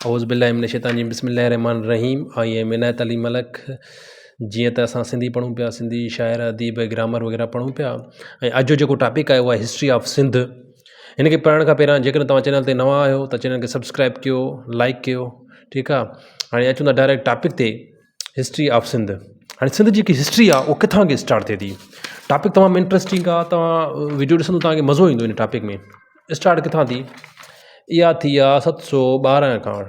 اعوذ بالله من الشيطان الرجيم بسم الله الرحمن الرحيم I am Inayat Ali Malik جيئن ته اسان سنڌي پڙهون پيا سنڌي شاعر اديب گرامر وغيره پڙهون پيا ۽ اڄ جو جيڪو ٽاپڪ آهي اهو آهي هسٽري آف سنڌ هن کي پڙهڻ کان پهريان جيڪڏهن توهان چينل تي نوان آهيو ته چينل کي سبسڪرائب ڪيو لائڪ ڪيو ٺيڪ آهي هاڻي اچون ٿا ڊائريڪٽ ٽاپڪ تي هسٽري آف سنڌ هاڻي سنڌ جيڪي هسٽري آهي اهو ڪٿان کان اسٽارٽ ٿئي ٿي ٽاپڪ تمام انٽرسٽنگ آهي توهان ويڊيو ڏسندو توهان کي مزو ايندو هن ٽاپڪ ۾ اسٽارٽ ڪٿان ٿي؟ اها ٿي آ 712 کان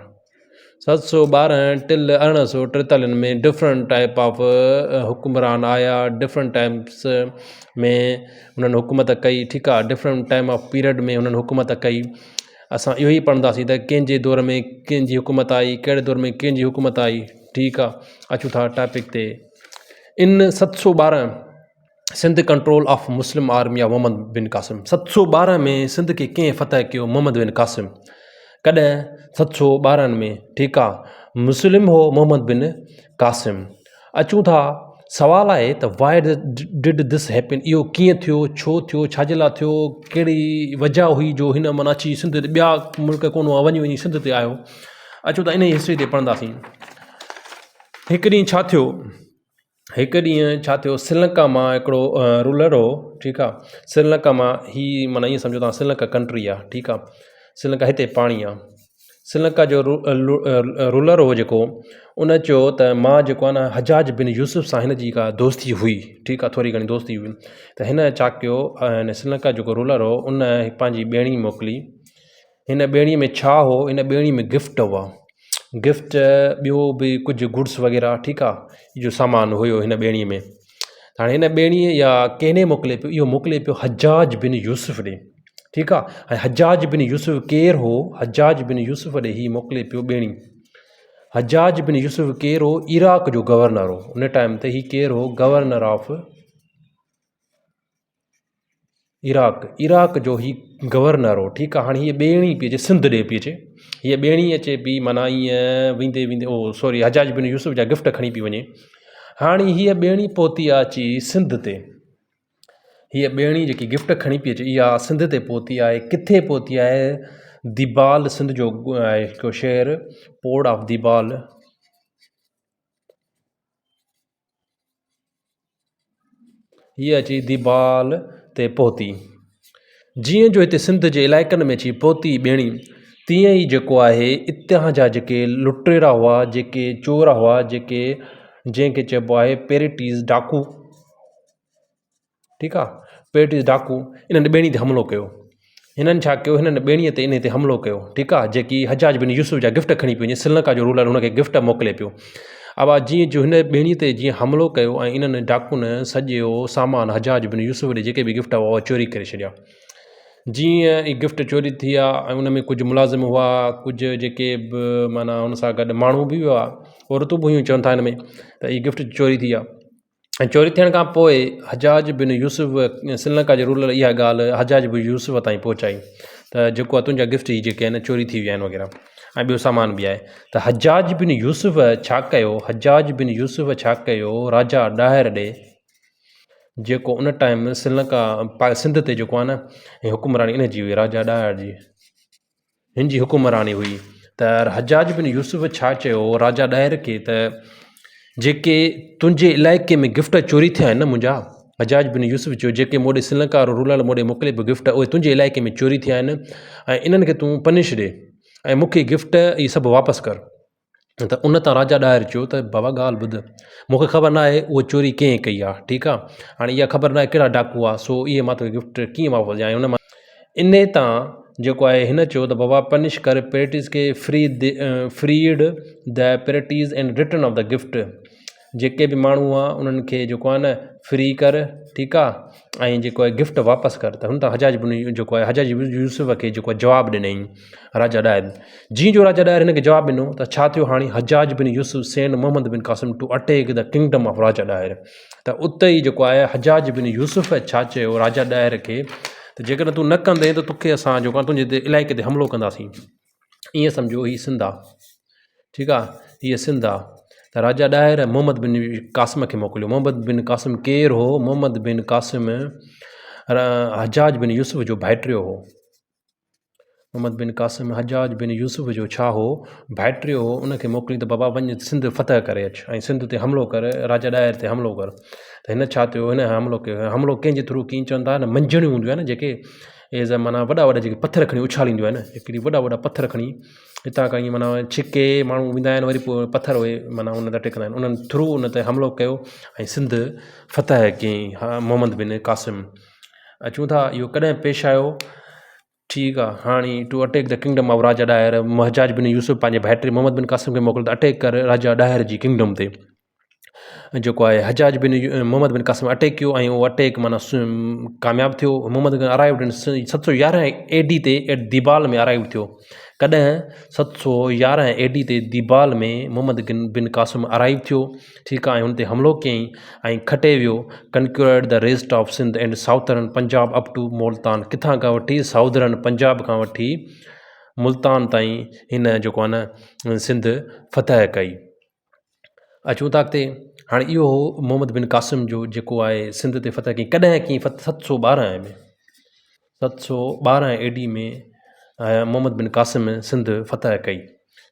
712 ٽل 1843 ۾ ڊفرنٽ ٽائپ آف حڪمران آيا ڊفرنٽ ٽائمس ۾ انهن حڪومت ڪئي ٺيڪ آ ڊفرنٽ ٽائم آف پيريڊ ۾ انهن حڪومت ڪئي اسان اهو ئي پڙهنداسين ته ڪنهن جي دور ۾ ڪنهن جي حڪومت آئي ڪهڙي دور ۾ ڪنهن جي حڪومت آئي ٺيڪ آ اچون ٿا ٽاپڪ تي ان 712 Sindh control of Muslim army of Muhammad bin Qasim 712 ۾ Sindh کي ڪنهن فتح ڪيو محمد بن قاسم ڪڏهن 712 ۾ ٺيڪ آ مسلم هو محمد بن قاسم اچون ٿا سوال آهي ته وائي did this happen اهو ڪيئن ٿيو ڇو ٿيو ڇا جي لاء ٿيو ڪهڙي وجه هئي جو هن معنيٰ اچي سنڌ تي ٻيا ملڪ ڪونه هئا وڃي وڃي سنڌ تي آيو اچو ته انهي هسٽري تي پڙهنداسين هڪ ڏينهن ڇا ٿيو هڪ ڏينهن ڇا ٿيو سريلنڪا مان هڪڙو رولر هو ٺيڪ آ سريلنڪا مان هي معنيٰ ائين سمجهو تان سريلنڪا ڪنٽري آ ٺيڪ آ سريلنڪا هتي پاڻي آ سريلنڪا جو رولر هو جيڪو ان چيو ته مان جيڪو آ نه حجاج بن يوسف سان هن جي ڪا دوستي هئي ٺيڪ آ ٿوري گهڻي دوستي هئي ته هن ڇا ڪيو سريلنڪا جيڪو رولر هو ان پنهنجي ٻيڙي موڪلي هن ٻيڙي ۾ ڇا هو هن ٻيڙي ۾ گفٽ هئا گفٽ ٻيو به ڪجهه گڊس وغيره ٺيڪ آ جو سامان هيو هن ٻيڙي ۾ هاڻي هن ٻيڙي يا ڪنهن ڏي موڪلي پيو اهو موڪلي پيو حجاج بن يوسف ڏي ٺيڪ آ ۽ حجاج بن يوسف ڪير هو حجاج بن يوسف ڏي هي موڪلي پيو ٻيڙي حجاج بن يوسف ڪير هو عراق جو گورنر هو ان ٽائيم تي هي ڪير هو گورنر آف عراق، عراق جو هي گورنر هو ٺيڪ آ هاڻي هيء ٻيڻي پئي اچي سنڌ ڏي پئي اچي هيء ٻيڻي اچي پئي معنيٰ ائين ويندي ويندي او سوري حجاج بن يوسف جا گفٽ کڻي پئي وڃي هاڻي هيء ٻيڻي پهتي آ اچي سنڌ تي هيء ٻيڻي جيڪي گفٽ کڻي پئي اچي اها سنڌ تي پهتي آهي ڪٿي پهتي آهي ديبال سنڌ جو آهي هڪ شهر پورٽ آف ديبال هيء اچي ديبال تي پهتي. جيئن جو هتي سنڌ جي علائقن ۾ اچي پهتي ٻيڻي، تيئن ئي جيڪو آهي اتان جا جيڪي لٽيرا هئا، جيڪي چور هئا، جيڪي جنهن کي چئبو آهي پيريٽيز ڊاڪو، ٺيڪ آ پيرٽيز ڊاڪو انهن ٻيڻي تي حملو ڪيو هنن ڇا ڪيو هنن ٻيڻي تي انهي تي حملو ڪيو ٺيڪ آ جيڪي حجاج بن يوسف جا گفٽ کڻي پيو وڃي سريلنڪا جو رولر هن کي گفٽ موڪلي پيو ابا جيئن جو هن ٻيڻي تي جيئن حملو ڪيو ۽ انهن ڊاڪن سڄو سامان حجاج بن يوسف ڏي جيڪي به گفٽ هئا اهي چوري ڪري ڇڏيا جيئن اهي گفٽ چوري ٿي ويا ۽ ان ۾ ڪجهه ملازم هئا ڪجهه جيڪي به معنيٰ ان سان گڏ ماڻهو به هئا عورتون به هيون چون ٿا هن ۾ ته اهي گفٽ چوري ٿي ويا ۽ چوري ٿيڻ کان پوء حجاج بن يوسف سريلنڪا جي رولر اها ڳالهه حجاج بن يوسف تائين پهچائي ته جيڪو آهي تنهنجا گفٽ هي جيڪي آهن چوري ٿي ويا آهن وغيره ۽ ٻيو سامان به آهي ته حجاج بن يوسف ڇا ڪيو حجاج بن يوسف ڇا ڪيو راجا ڏاهر ڏي جيڪو ان ٽائيم سريلنڪا سنڌ تي جيڪو آهي نه حڪمراني ان جي هئي راجا ڏاهر جي هن جي حڪمراني هئي ته حجاج بن يوسف ڇا چيو راجا ڏاهر کي ته جيڪي تنهنجي علائقي ۾ گفٽ چوري ٿيا آهن نه منهنجا حجاج بن يوسف چيو جيڪي مون ڏي سريلنڪا وارو رولر مون ڏي موڪلي پيو گفٽ اهي تنهنجي علائقي ۾ چوري ٿيا آهن ۽ انهن کي تون پنش ڏي ۽ مون کي گفٽ اهي سڀ واپس ڪر ته ان تان راجا ڏاهر چيو ته بابا ڳالهه ٻڌ مون کي خبر ناهي اهو چوري ڪنهن ڪئي آهي ٺيڪ آهي هاڻي اها خبر ناهي ڪهڙا ڊاڪو هئا سو اهي مان توکي گفٽ ڪيئن واپس ڏيان ان مان انهي تان جيڪو آهي هن چيو ته بابا پنش ڪر پيرٽيز کي free freed the pirates and return of the gift جيڪي به ماڻهو هئا انهن کي جيڪو آهي نه فري ڪر ٺيڪ آهي ۽ جيڪو آهي گفٽ واپس ڪر ته هن تان حجاج بن جيڪو آهي حجاج بن يوسف کي جيڪو آهي جواب ڏنائين راجا ڏاهر جيئن جو راجا ڏاهر هن کي جواب ڏنو ته ڇا ٿيو هاڻي Hajjaj bin Yusuf send Muhammad bin Qasim to attack the kingdom of Raja Dahar ته اتي ئي جيڪو آهي حجاج بن يوسف ڇا چيو راجا ڏاهر کي ته جيڪڏهن تون نه ڪندين ته توکي اسان جيڪو آهي تنهنجي علائقي تي حملو ڪنداسين ائين سمجهو هي سنڌ آ ٺيڪ آ هيء سنڌ آ ته راجا ڏاهر محمد بن قاسم کي موڪليو محمد بن قاسم ڪير هو محمد بن قاسم حجاج بن يوسف جو ڀائٽيو هو. محمد بن قاسم حجاج بن يوسف جو ڇا هو ڀائٽيو هو ان کي موڪلي ته بابا وڃ سنڌ فتح ڪري اچ ۽ سنڌ تي حملو ڪر راجا ڏاهر تي حملو ڪر ته هن ڇا ٿيو هن حملو ڪيو حملو ڪنهن جي ٿرو ڪيئن چون ٿا نه منجهڻيون هونديون آهن نه جيڪي ايز معنيٰ وڏا وڏا جيڪي پٿر کڻي اڇالينديون آهن هڪڙي وڏا وڏا پٿر کڻي هتان کان ائين معنيٰ ڇڪي ماڻهو ويندا آهن وري پوء پٿر اهي معنيٰ ان تي ٽڪندا آهن انهن ٿرو ان تي حملو ڪيو ۽ سنڌ فتح ڪيائين محمد بن قاسم اچون ٿا اهو ڪڏهن پيش آيو ٺيڪ آ هاڻي to attack the kingdom of Raja Dahir Hajjaj bin Yusuf پنهنجي ڀائٽي محمد بن قاسم کي موڪليو ته اٽيڪ ڪر راجا ڏاهر جي ڪنگڊم تي جيڪو آهي حجاج بن محمد بن قاسم اٽيڪ ڪيو ۽ اهو اٽيڪ معنيٰ ڪامياب ٿيو محمد بن ارائيوڊ ان 711 اي ڊي تي ايٽ ديبال ۾ ارائيوڊ ٿيو ڪڏهن 711 اي ڊي تي ديبال ۾ محمد بن قاسم ارائيو ٿيو ٺيڪ آهي ۽ ان تي حملو ڪيائين ۽ کٽي ويو conquered the rest of Sindh and southern Punjab up to Multan ڪٿان کان وٺي سائودرن پنجاب کان وٺي ملتان تائين هن جيڪو آهي نه سنڌ فتح ڪئي اچون ٿا اڳتي هاڻي اهو هو محمد بن قاسم جو جيڪو آهي سنڌ تي فتح ڪئي ڪڏهن ڪئي 712 ۾ 712 اي ڊي ۾ محمد بن قاسم سنڌ فتح ڪئي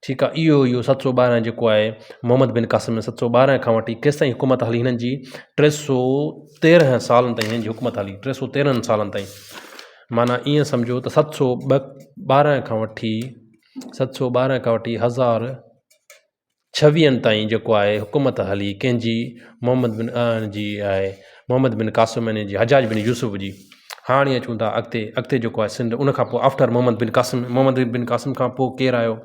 ٺيڪ آهي اهو اهو 712 جيڪو آهي محمد بن قاسم 712 کان وٺي ڪيستائين حڪومت هلي هنن جي 313 سالن تائين هنن جي حڪومت هلي 313 سالن تائين معنيٰ ائين سمجهو ته 712 کان وٺي 712 کان وٺي هزار ڇويهن تائين جيڪو آهي حڪومت هلي ڪنهن جي محمد بن جي آهي محمد بن قاسم يعني جي حجاج بن يوسف جي هاڻي اچون ٿا اڳتي اڳتي جيڪو آهي سنڌ ان کان پوء آفٽر محمد بن قاسم محمد بن قاسم کان پوء ڪير آيو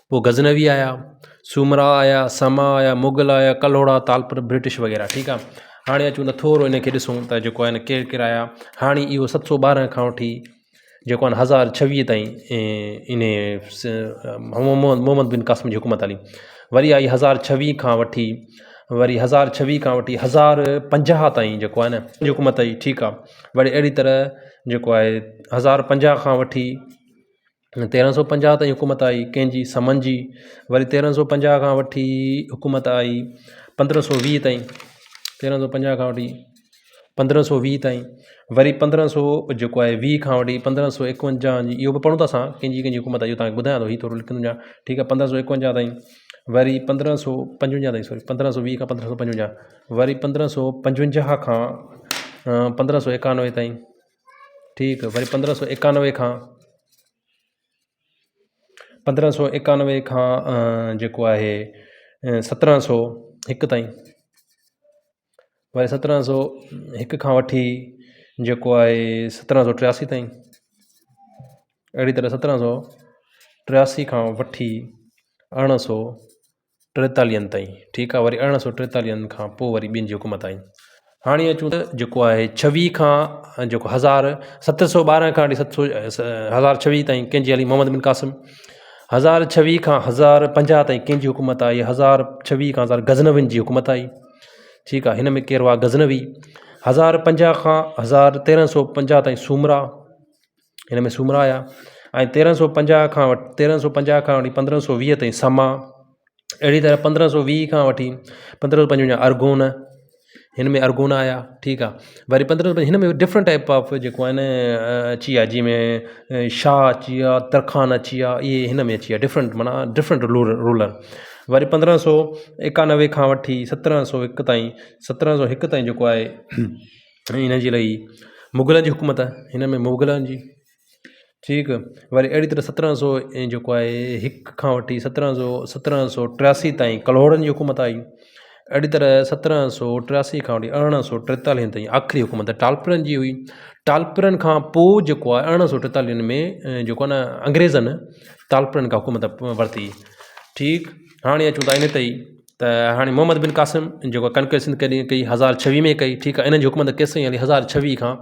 پوء غزنوي آيا سومرا آيا سما آيا مغل آيا ڪلهوڙا تالپور برٽش وغيره ٺيڪ آهي هاڻي اچون ٿا ٿورو ان کي ڏسون ته جيڪو آهي نه ڪير ڪير آيا هاڻي اهو 712 کان وٺي جيڪو آهن 1026 تائين انهي محمد بن قاسم جي حڪومت هلي وري آئي 1026 کان وٺي وري 1026 کان وٺي 1050 تائين جيڪو آهي نه حڪومت آئي ٺيڪ آهي وري اهڙي طرح جيڪو آهي 1050 کان وٺي 1350 تائين حڪومت آئي ڪنهن جي سمن جي وري 1350 کان وٺي حڪومت آئي 1520 تائين 1350 کان وٺي 1520 تائين وري 1500 جيڪو آهي 20 کان وٺي 1551 جي اهو به پڙهون ٿا اسان ڪنهن جي ڪنهن جي حڪومت آئي اهو توهان کي ٻڌايان ٿو هي ٿورو لکندو وڃان ٺيڪ آهي 1551 تائين وري 1555 تائين سوري 1520 کان 1555 وري 1555 کان 1591 تائين ٺيڪ وري 1591 کان 1591 کان جيڪو آهي 1701 تائين وري 1701 کان وٺي جيڪو آهي 1783 تائين اهڙي طرح 1783 کان وٺي 1843 تائين ٺيڪ آهي وري 1843 کان پوء وري ٻين جي حڪومت آئي هاڻي اچون ته جيڪو آهي ڇويهه کان جيڪو هزار 712 کان وٺي 700 1026 تائين ڪنهن جي هلي محمد بن قاسم 1026 کان 1050 تائين ڪنهن جي حڪومت آئي 1026 کان هزار غزنوين جي حڪومت آئي ٺيڪ آ هن ۾ ڪير هئا غزنوي 1050 کان 1350 تائين سومرا هن ۾ سومرا آيا ۽ 1350 کان 1350 کان وٺي 1520 تائين سما اهڙي طرح 1520 کان وٺي 1555 ارغون هن ۾ ارغون آيا ٺيڪ آ وري 15 هن ۾ ڊفرنٽ ٽائپ آف جيڪو آهي نه اچي ويا جنهن ۾ شاهه اچي ويا ترخان اچي ويا اهي هن ۾ اچي ويا ڊفرنٽ معنيٰ ڊفرنٽ رولر وري 1591 کان وٺي 1701 تائين 1701 تائين جيڪو آهي هن جي رهي مغلن جي حڪومت هن ۾ مغلن جي ٺيڪ وري اهڙي طرح 1700 جيڪو آهي هڪ کان وٺي 1783 تائين ڪلهوڙن جي حڪومت آئي اهڙي طرح 1783 کان وٺي 1843 تائين آخري حڪومت ٽالپرن جي هئي ٽالپرن کان پوء جيڪو آهي 1843 ۾ جيڪو آهي نه انگريزن ٽالپرن کان حڪومت ورتي ٺيڪ هاڻي اچون ٿا ان تي ته هاڻي محمد بن قاسم جيڪو ڪنڪويسٽ سنڌ ڪڏهن ڪئي 1026 ۾ ڪئي ٺيڪ آهي انهن جي حڪومت ڪيستائين هلي 1026 کان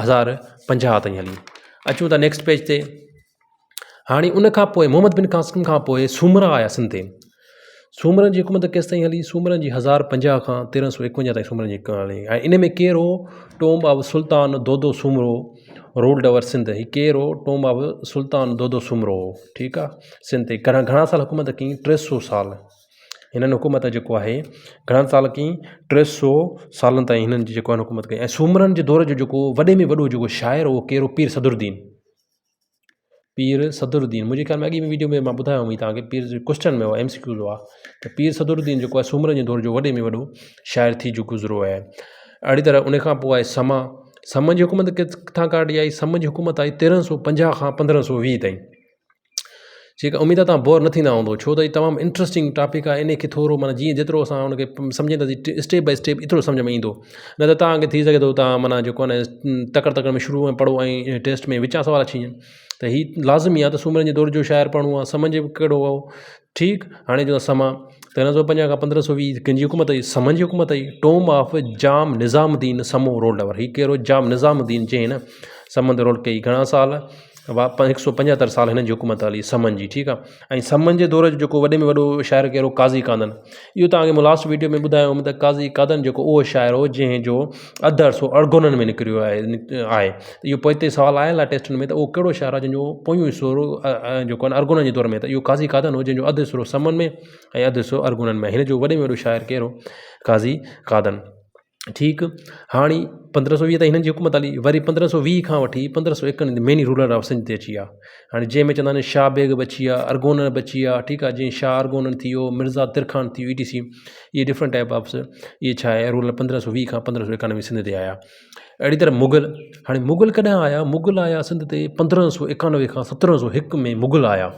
1050 تائين هلي اچون ٿا نيڪسٽ پيج تي هاڻي ان کان پوء محمد بن قاسم کان پوء سومرا آيا سنڌ تي سومرن جي حڪومت ڪيستائين هلي سومرن جي 1050 کان 1351 تائين سومرن جي حڪومت هلي ۽ ان ۾ ڪير هو tomb of Sultan Dodo Soomro ruled over Sindh هي ڪير هو ٽومب آف سلطان دودو سومرو هو ٺيڪ آ سنڌ تي گهڻا گهڻا سال حڪومت ڪئي 300 سال هنن حڪومت جيڪو آهي گهڻا سال ڪئي 300 سالن تائين هنن جي جيڪو آهي حڪومت ڪئي ۽ سومرن جي دور جو جيڪو وڏي ۾ وڏو جيڪو شاعر هو ڪير هو پير صدرالدين. پير صدرالدين منهنجي خيال ۾ اڳي به ويڊيو ۾ مان ٻڌايو هئم توهان کي پير ڪوشچن ۾ هو ايم سي ڪيوز هئا ته پير صدرالدين جيڪو آهي سومرن جي دور جو وڏي ۾ وڏو شاعر ٿي جو گذريو آهي. اهڙي طرح ان کان پوء آهي سما، سمن جي حڪومت ڪٿان کان آئي سمن جي حڪومت آئي 1350 کان 1520 تائين. جيڪا اميد آ توهان بور نه ٿيندا هوندو ڇو ته هي تمام انٽرسٽنگ ٽاپڪ آهي ان کي ٿورو معنيٰ جيئن جيترو اسان ان کي سمجهنداسين اسٽيپ باء اسٽيپ ايترو سمجهه ۾ ايندو نه ته توهان کي ٿي سگهي ٿو توهان معنيٰ جيڪو آهي نه تڪڙ تڪڙ ۾ شروع ۾ پڙهو ۽ ٽيسٽ ۾ وچان سوال اچي وڃن ته هي لازمي آهي ته سومرن جي دور جو شاعر پڙهڻو آهي سمن جو ڪهڙو هو ٺيڪ هاڻي جو سما 1350 کان 1520 ڪنهن جي حڪومت هئي سمن جي حڪومت هئي tomb of Jam Nizamuddin Samo ruled over هي ڪهڙو جام نظام الدين جنهن هن سمن تي رول ڪئي گهڻا سال هڪ سو پنجهتر سال هنن جي حڪومت هلي سمن جي ٺيڪ آ ۽ سمن جي دور جو جيڪو وڏي ۾ وڏو شاعر ڪهڙو قاضي قادن اهو توهان کي مون لاسٽ ويڊيو ۾ ٻڌايو هوم ته قاضي قادن جيڪو اهو شاعر هو جنهن جو اڌ عرصو ارغونن ۾ نڪريو آهي آهي اهو پوئتي سوال آيل آهي ٽيسٽن ۾ ته اهو ڪهڙو شاعر آهي جنهن جو پويون حصو جيڪو آهي ارغونن جي دور ۾ ته اهو قاضي قادن هو جنهن جو اڌ حصو سمن ۾ ۽ اڌ حصو ارغونن ۾ هن جو وڏي ۾ وڏو شاعر ڪير هو قاضي قادن ٺيڪ هاڻي 1520 تائين هنن جي حڪومت هلي وري 1520 کان وٺي 1591 ميني رولر آف سنڌ تي اچي ويا هاڻي جنهن ۾ چوندا آهن شاهه بيگ به اچي ويا ارغون به اچي ويا ٺيڪ آهي جيئن شاهه ارغون ٿي ويو مرزا ترخان ٿي ويو اي ٽي سي اهي ڊفرنٽ ٽائپ آف اهي ڇا آهي رولر 1520 کان 1591 سنڌ تي آيا اهڙي طرح مغل هاڻي مغل ڪڏهن آيا مغل آيا سنڌ تي 1591 کان 1701 ۾ مغل آيا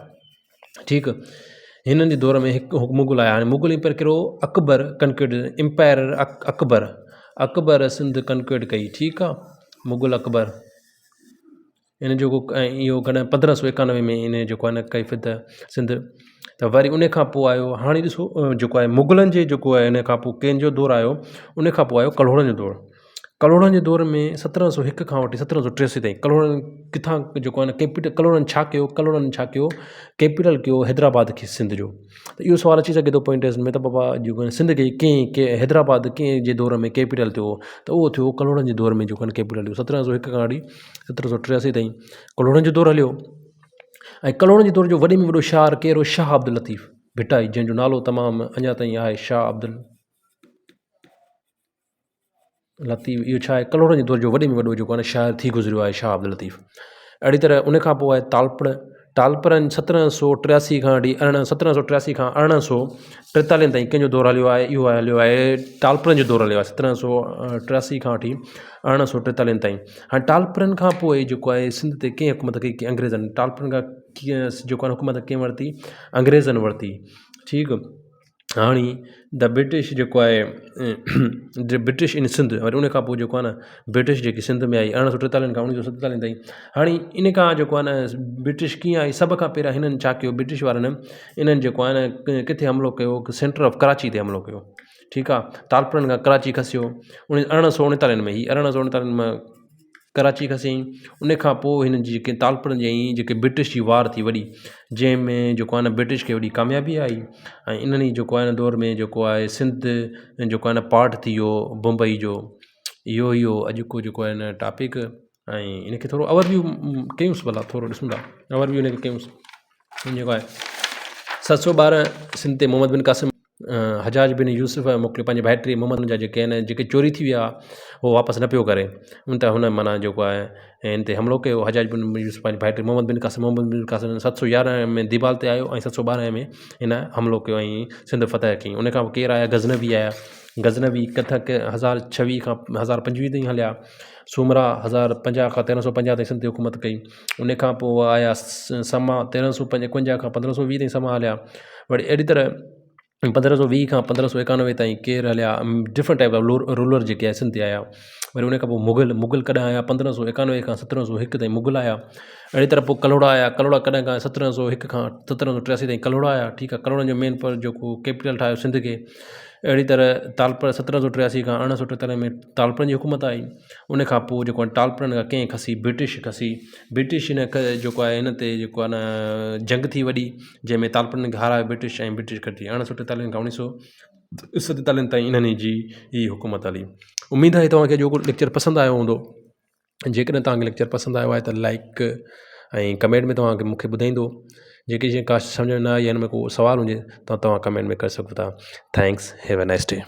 ٺيڪ هنن جي دور ۾ هڪ مغل آيا هاڻي مغل امپائر ڪهڙو هو Akbar conquered empire Akbar Akbar Sindh conquered ڪئي ٺيڪ آ مغل اڪبر ان جو ۽ اهو ڪڏهن 1591 ۾ ان جيڪو آهي نه ڪئي فتح سنڌ ته وري ان کان پوء آيو هاڻي ڏسو جيڪو آهي مغلن جي جيڪو آهي ان کان پوء ڪنهن جو دور آيو ان کان پوء آيو ڪلهوڙن جو دور ڪلهوڙن جي دور ۾ 1701 کان وٺي 1783 تائين ڪلهوڙن ڪٿان جيڪو آهي نه ڪيپيٽل ڪلهوڙن ڇا ڪيو ڪلهوڙن ڇا ڪيو ڪيپيٽل ڪيو حيدرآباد کي سنڌ جو ته اهو سوال اچي سگهي ٿو پوائنٽ ۾ ته بابا جيڪو آهي سنڌ کي ڪنهن ڪي حيدرآباد ڪنهن جي دور ۾ ڪيپيٽل ٿيو ته اهو ٿيو ڪلهوڙن جي دور ۾ جيڪو آهي ڪيپيٽل ٿيو 1701 کان وٺي 1783 تائين ڪلهوڙن جو دور هليو ۽ ڪلهوڙن جي دور جو وڏي ۾ وڏو شاعر ڪير هو شاهه عبداللطيف ڀٽائي جنهن جو نالو تمام اڃا تائين آهي شاهه عبدال لطيف اهو ڇا آهي ڪلهوڙن جي دور جو وڏي ۾ وڏو جيڪو آهي نه شاعر ٿي گذريو آهي شاهه عبداللطيف اهڙي طرح ان کان پوء آهي ٽالپر ٽالپرن 1783 کان وٺي ارڙهن 1783 کان 1843 تائين ڪنهن جو دور هليو آهي اهو هليو آهي ٽالپرن جو دور هليو آهي 1783 کان وٺي 1843 تائين هاڻي ٽالپرن کان پوء جيڪو آهي سنڌ تي ڪنهن حڪومت ڪئي انگريزن ٽالپرن کان جيڪو آهي حڪومت ڪنهن ورتي انگريزن ورتي ٺيڪ هاڻي the British جيڪو آهي the British ان سنڌ وري ان کان پوء جيڪو آهي نه برٽش جيڪي سنڌ ۾ آئي 1843 کان 1947 تائين هاڻي ان کان جيڪو آهي نه برٽش ڪيئن آئي سڀ کان پهريان هنن ڇا ڪيو برٽش وارن انهن جيڪو آهي نه ڪٿي حملو ڪيو سينٽر آف ڪراچي تي حملو ڪيو ٺيڪ آهي ٽالپرن کان ڪراچي کسيو 1839 ۾ هي 1839 ۾ ڪراچي کسيائين ان کان پوء هن جي جيڪي ٽالپرن جي جيڪي برٽش جي وار ٿي وڏي جنهن ۾ جيڪو آهي نه برٽش کي وڏي ڪاميابي آئي ۽ انهن ئي جيڪو آهي نه دور ۾ جيڪو آهي سنڌ جيڪو آهي نه پارٽ ٿي ويو بمبئي جو اهو ئي هو اڄوڪو جيڪو آهي نه ٽاپڪ ۽ ان کي ٿورو اوور ويو ڪيونس ڀلا ٿورو ڏسون ٿا اوور ويو ان کي ڪيونس جيڪو آهي 712 سنڌ تي محمد بن قاسم حجاج بن يوسف موڪليو پنهنجي ڀائٽي محمد جا جيڪي آهن جيڪي چوري ٿي ويا هو واپس نه پيو ڪري ان تي هن معنيٰ جيڪو آهي هن تي حملو ڪيو حجاج بن يوسف پنهنجي ڀائٽي محمد بن قاسم محمد بن قاسم 711 ۾ ديبال تي آيو ۽ 712 ۾ هن حملو ڪيو ۽ سنڌ فتح ڪئي ان کان پوء ڪير آيا غزنوي آيا غزنوي ڪٿڪ 1026 کان 1025 تائين هليا سومرا 1050 کان 1350 تائين سنڌ تي حڪومت ڪئي ان کان پوء آيا سما 1351 کان 1520 تائين سما هليا وري اهڙي طرح 1520 کان 1591 تائين ڪير هليا ڊفرنٽ ٽائپ آف رولر جيڪي آهي سنڌ تي آيا وري ان کان پوء مغل مغل ڪڏهن آيا 1591 کان 1701 تائين مغل آيا اهڙي طرح پوء ڪلهوڙا آيا ڪلهوڙا ڪڏهن کان 1701 کان 1783 تائين ڪلهوڙا آيا ٺيڪ آهي ڪلهوڙن جو مين پر جيڪو ڪيپيٽل ٺاهيو سنڌ کي اهڙي طرح ٽالپر 1783 کان 1843 ۾ ٽالپرن جي حڪومت آئي ان کان پوء جيڪو آهي ٽالپرن کان ڪنهن کسي برٽش کسي برٽش هن جيڪو آهي هن تي جيڪو آهي نه جنگ ٿي وڏي جنهن ۾ ٽالپرن کي هارايو برٽش ۽ برٽش کٽي 1843 کان 1947 تائين انهن جي ئي حڪومت هلي اميد آهي توهان کي اڄوڪو ليڪچر پسند آيو هوندو جيڪڏهن توهان کي ليڪچر پسند آيو آهي ته لائڪ ۽ ڪمينٽ ۾ توهان مون کي ٻڌائيندو جيڪي شيء ڪا سمجهه ۾ نه آئي هن ۾ ڪو سوال هجي ته توهان ڪمينٽ ۾ ڪري سگهو ٿا thanks have a nice day.